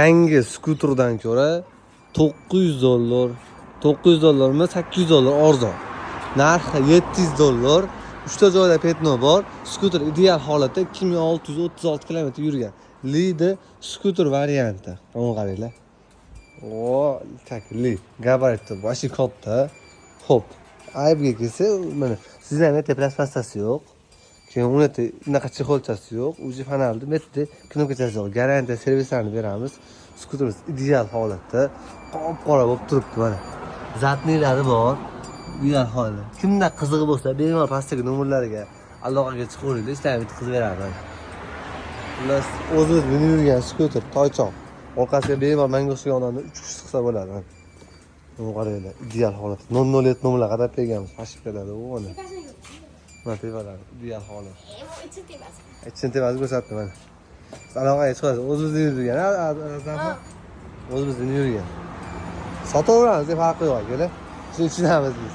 Yangi skuterdan ko'ra 900 dollar, 900 dollarmi, 800 dollar arzon. Narxi 700 dollar. Uchta joyda пятно bor. Skuter ideal holatda, 2636 kilometr yurgan. Lidi skuter varianti. Mana qaranglar. O, takli. Gabarit вообще katta. Xo'p, aybga kelsa, mana sizlarni yerda plastmassasi yo'q. Keyin uni yerda unaqa чехол chasi yo'q. Уже fonarli, bu yerda knopkachasi yo'q. Garantiya servislarni beramiz. Skuterimiz ideal holatda, qop-qora bo'lib turibdi mana. Задний lari bor. Ideal holatda. Kimda qizig'i bo'lsa, bemalol pastdagi nomerlarga aloqaga chiqaveringlar, ishlarni bitkazib beradi. Xullas, o'zimiz minib yurgan skuter, toychoq. Orqasiga bemalol manga o'xshagan odamni 3 kishi sig'sa bo'ladi. Mana. Buni qaranglar, ideal holat. 007 nomerlar qadab berganmiz, прошивка larda u mana. Mana tepalari ideal holat. Ichi tepasi. Ichini tepasi ko'rsatdi mana. Siz aloqaga chiqasiz, o'zimiz minib yurgan, ha? O'zimiz minib yurgan. Sotaveramiz, farqi yo'q akalar. Shuning ichidamiz biz.